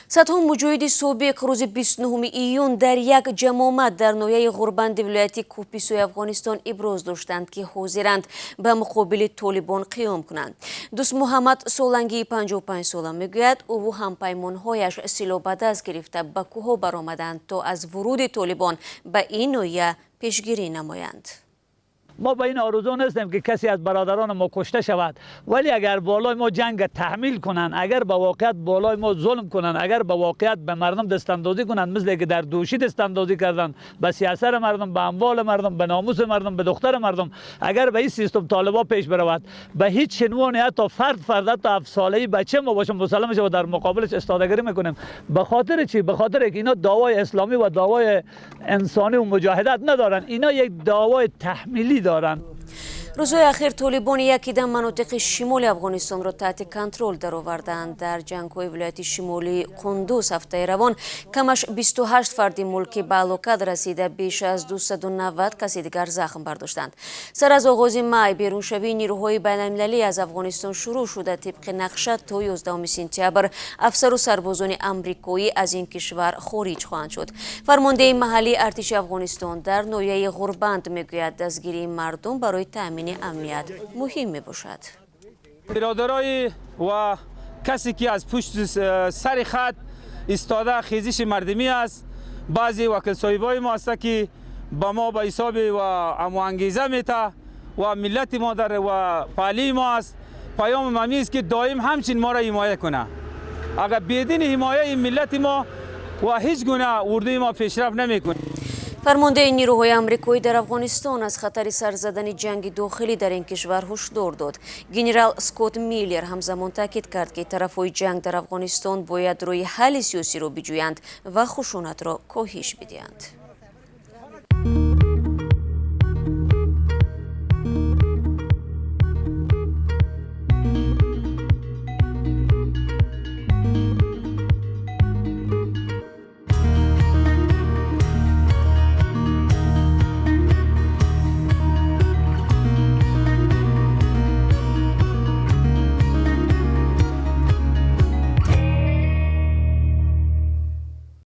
Садҳо муҷоҳиди собиқ рӯзи 29 июн дар як ҷамъомад дар ноҳияи Ғурбанди вилояти Кописои Афғонистон иброз доштанд, ки ҳозиранд ба муқобили Толибон қиём кунанд. Дӯстмуҳаммад Солангии 55 сола мегӯяд, ӯву ҳампаймонҳояш силоҳ ба даст гирифта, ба кӯҳҳо баромаданд, то аз вуруди Толибон ба ин ноҳия пешгирӣ намоянд. Мо ба ин орзу нестем, ки касе аз бародарони мо кушта шавад, вале агар болои мо ҷанг таҳмил кунанд, агар ба воқеият болои мо зулм кунанд, агар ба воқеият ба мардум дастандозӣ кунанд, мисли ки дар Душӣ дастандозӣ карданд ба сиёсати мардум, ба амволи мардум, ба номуси мардум, ба духтари мардум, агар ба ин систем толибо пеш биравад, ба ҳеҷ унвоне, ҳатто фард фард, ҳатто 7 солаи бача мо бошем, мусаллам шава, дар муқобилаш истодагирӣ мекунем. Ба хотири чӣ? Ба хотири ки اینا دعوای اسلامی و دعوای انسانی و مجاهدت ندارن، اینا یک دعوای تحمیلی دارند. Рӯзҳои ахир Толибон якида манотиқи шимоли Афғонистонро таҳти контрол дароварданд. Дар ҷангҳои вилояти шимолии Қундуз ҳафтаи равон камаш 28 фарди мулкӣ ба ҳалокат расида, беш аз 290 каси дигар захм бардоштанд. Сар аз оғози май беруншавии нирӯҳои байналмилалӣ аз Афғонистон шурӯъ шуда, тибқи нақша то 11 сентябр афсару сарбозони амрикоӣ аз ин кишвар хориҷ хоҳанд шуд. Фармондеҳи маҳаллии артиши Афғонистон дар ноҳияи Ғурбанд мегӯяд, дастгирии мардум барои таъмини амният муҳим мебошад. Бародарای و کسی که از پشت سر خط ایستاده خیزش مردمی است، بعضی وکیل صاحبای ما است که با ما به حساب و امو انگیزه میته و ملت ما در و پالی ما است. پیام ممی است که دائم همچین ما را حمایه کنه. اگر بدون حمایه ملت ما و هیچ گونه اردوی ما پیشرفت نمیکنه. Фармондеҳи нирӯҳои амрикоӣ дар Афғонистон аз хатари сар задани ҷанги дохилӣ дар ин кишвар ҳушдор дод. Генерал Скотт Миллер ҳамзамон таъкид кард, ки тарафҳои ҷанг дар Афғонистон бояд роҳи ҳалли сиёсиро биҷӯянд ва хушунатро коҳиш бидиҳанд.